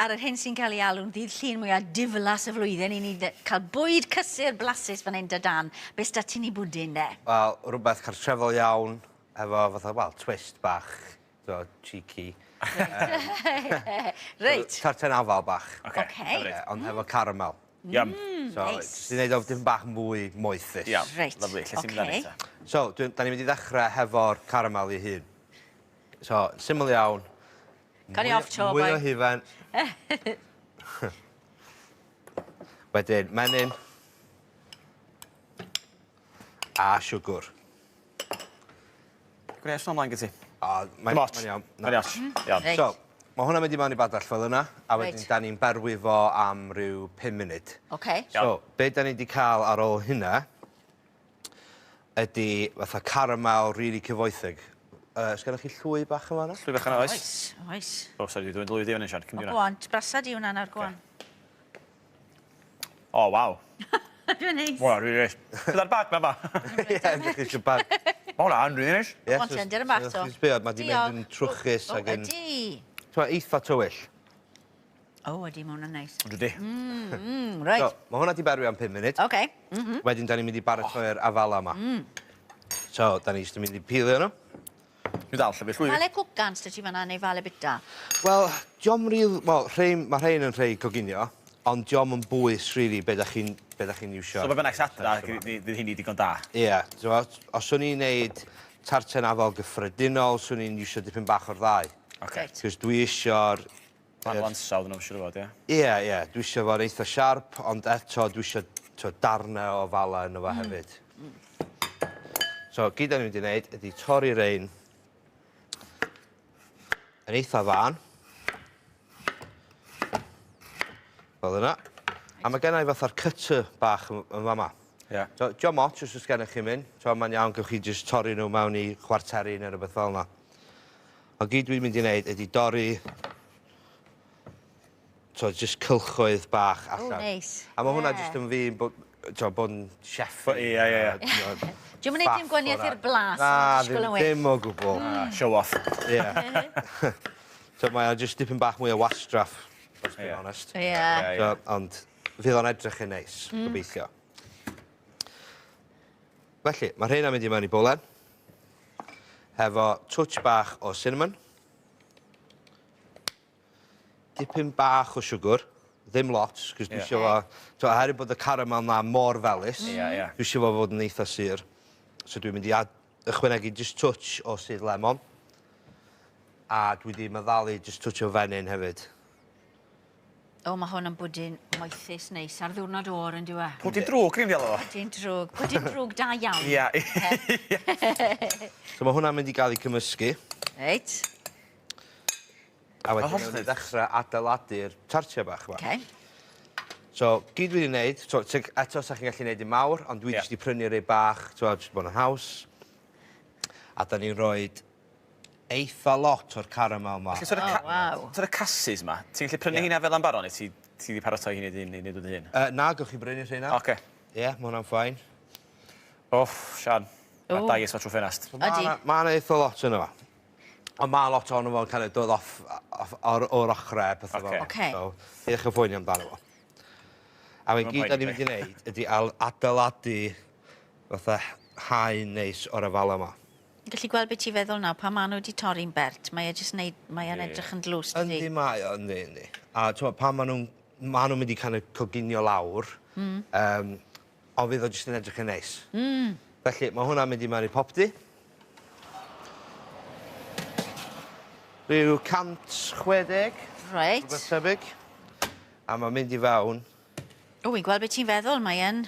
ar yr hyn sy'n cael ei alw'n ddydd Llun mwya diflas y flwyddyn i ni cael bwyd cysur blasus fan hyn 'da Dan. Be s'da ti ni bwdin de? Wel, rhywbeth cartrefol iawn, efo fatha, wel, twist bach, so, cheeky. Reit. Tarten afal bach. Oce. Oce. Ie, ond hefo caramel. Iawn. So, Neis. jyst i neud o dipyn bach mwy moethus. Iawn. Reit. Lyfli. Lle ti'n mynd â ni Oce. ta? So, dwi, da ni'n mynd i ddechrau hefo'r caramel ei hun. So, syml iawn. Cut it off, to, Mwy boi. o hufen. Wedyn, menyn. A siwgr. Gwnes nhw ymlaen gyda ti. O, mae'n Dim ots. mae'n iawn. Mae'n iawn. Iawn. Reit. So, mae hwnna'n mynd i mewn i badell fel yna, a wedyn Reit. da ni'n berwi fo am ryw 5 munud. Oce. So, be da ni wedi cael ar ôl hynna ydy fatha caramel rili cyfoethig. Uh, Sgennoch chi llwy bach yma yna? Llwy bach yna, oes? Oes, oes. O, sori, dwi'n dlwy di fyny, Sian. Cymryd O, hwnna. go on, brasa di hwnna nawr, go on. O, waw. Dwi'n neis. Wel, rili neis. Gyda'r bag na fa. Ie, ydych chi eisiau bag. Ma' hwnna yn rili neis. Ie, Go on ten, dyna bach to. Chi'n sbio, mae di mynd yn trwchus O, ac yn... ydi. T'mo, eitha tywyll. O, ydi, mae hwnna'n neis. Yndi. Reit. So, mae hwnna di berwi am 5 munud. Oce. Wedyn, da ni'n mynd i baratoi'r afala yma. So, da ni jyst yn mynd i pilio nhw. Dwi dal llyfu llwy. Fale cwcans 'da ti fan'na neu fale bita? Wel, dio'm ril... Wel, rhei, mae rhein yn rhei coginio, ond dio'm yn bwys, really, be da chi'n be da chi'n iwsio. So be bynnag sy adra, fydd hynny digon da? Ie, yeah, os o'n i'n neud tarten afal gyffredinol, swn i'n iwsio dipyn bach o'r ddau. Oce. Reit. Cos dwi isio'r... Gwahanol ansawdd yno, siŵr o fod, ie? Ie, ie, dwi isio fo'n eitha siarp, ond eto dwi isio t'o' darnau o afala yno fo hefyd. So, gyd da ni'n mynd i wneud ydy torri rein yn eitha fân. Fel yna. A mae gennau fatha'r cutter bach yn, yn fama. Ie. So, diolch ots os oes gennych chi'n mynd. So, mae'n iawn, gewch chi jyst torri nhw mewn i chwarteri neu rhywbeth fel yna. Ond gyd dwi'n mynd i wneud ydy dorri so, just cylchoedd bach allan. O, neis. A mae hwnna Ie. jyst yn fi bod, t'o, bod yn chef. Ie, ie, ie. Dio'm yn neud dim gwaniaeth i'r blas. Na, ma'n disgwyl ddim, yn well. ddim o gwbl. Show off. Ie. so mae o jyst dipyn bach mwy o wastraff, os dwi'n Ie. onest. Ie. Ie, ie. So, ond fydd o'n edrych yn neis, gobeithio. Felly, mae rheina'n mynd i mewn i bowlen. Hefo touch bach o cinnamon. Dipyn bach o siwgr. Ddim lot, cos dwi Ie. isio fo... So, oherwydd bod y caramel na mor felys, Ie, ie. dwi isio fo fod yn eitha sur. So dwi'n mynd i ad ychwanegu just touch o sudd lemon. A dwi wedi meddalu just touch o fenyn hefyd. O, mae hwn yn bwdin moethus neis ar ddiwrnod oer yn dyw e? Pwdin drwg, ni'n dialw fo. Pwdin drwg. Pwdin drwg da iawn. Ia. So mae hwnna'n mynd i gael ei cymysgu. Reit. A wedyn holl newn ni beth. ddechrau adeiladu'r tartiau bach yma. Okay. So, gyd dwi wedi wneud, so, eto sa chi'n gallu gwneud un mawr, ond dwi Ie. jyst 'di prynu rei bach, t'mo', jyst bod yn haws. A da ni'n rhoi eitha lot o'r caramel ma. Felly, so'r Oh, ca- waw. So'r cassis ma, ti'n gallu prynu Ie. heina fel am barod, neu ti ti 'di paratoi heina i wneud o dy hun? Na, gewch chi brynu rheina. Oce. Ie, ma' hwnna'n fine. Off, Sian. Mae O. diet fa trwy ffenast. So ma' Ydi. 'na- ma' 'na eitha lot yno fo. Ond ma' lot ohono fo'n kind of dod off, off o'r, o'r ochrau a pethau fel Ocê. 'na. Ocê. So, peidiwch â phoeni amdano fo. A wedyn Ma'n gyd da poeni ni'n mynd i wneud ydy adeiladu fatha haen neis o'r afala yma. Yn gallu gweld beth ti'n feddwl nawr, pan maen nhw wedi torri'n bert, mae e jyst neud, mae e'n Ie. edrych yn dlws, dydi? Yndi mae o, yndi, yndi. A t'mo' pan ma' nhw'n ma' nhw'n mynd i kind of coginio lawr, ond fydd o jyst yn edrych yn neis. Felly, mae hwnna'n mynd i mewn i popty. Rhyw 160. Reit. Rhywbeth tebyg. A mae'n mynd i fewn. O, wi'n gweld beth ti'n feddwl, mae e'n...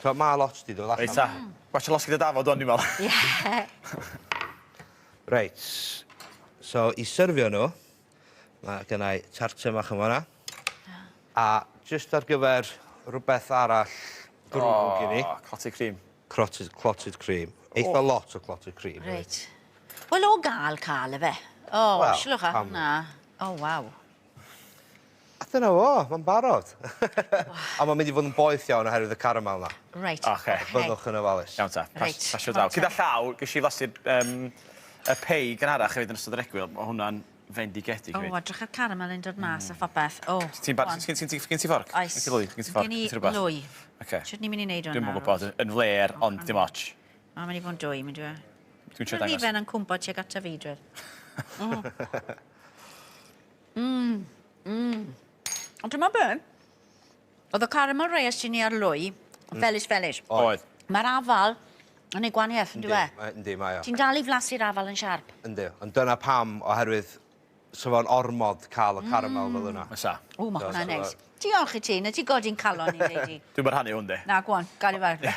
So, mae lot di dod allan. Reit ta. Watch losgi dy dafod o'n, dwi'n meddwl. Ie. Reit. So, i syrfio nhw, mae gennau tartan bach yn fan'na. A jyst ar gyfer rhywbeth arall drwg i ni. O, clotted cream. Clotted, clotted cream. Eitha lot o clotted cream. Reit. Wel, o gael cael, efe. O, Wel, sylwch ar pam- hwnna. O, waw. A dyna fo, mae'n barod. A mae'n mynd i fod yn boeth iawn oherwydd y caramel na. Reit. Ocê. Byddwch yn ofalus. Iawn ta, pas, Reit. pasio draw. Gyda llaw, ges i flasu'r um, y pei gynharach hefyd yn ystod yr egwyl. Mae hwnna'n fendigedig O, hefyd. edrych ar caramel yn dod mas a phopeth. O, Ti'n bar... Gen ti gen ti fforc? Oes. Gen ti lwy? Gen ti fforc? Gen i Gen ti rhywbeth? lwy. Oce. Shwt ni'n mynd i wneud hwnna? Dwi'm yn gwybod, yn fler, ond dim ots. Mae'n mynd i fod yn dwy, mynd i fe. Dwi'n trio Mae'r dangos. hufen yn cwmpo tuag ata fi, dwi. Mm. Mm. Ond dyma be? Oedd y caramel rei ti ni ar lwy, felys felys. Oedd. Mae'r afal yn ei gwaniaeth, yn dwi? Yndi, mae o. Ti'n dal i flasu'r afal yn siarp. Yndi. Ond dyna pam, oherwydd sa fo'n ormod cael y caramel fel yna. Fysa. O, mae Do, hwnna'n so neis. Diolch i ti, na ti godi'n calon i ddeud i. Dwi'm yn rhannu hwn, di. Na, go on, gael i fe.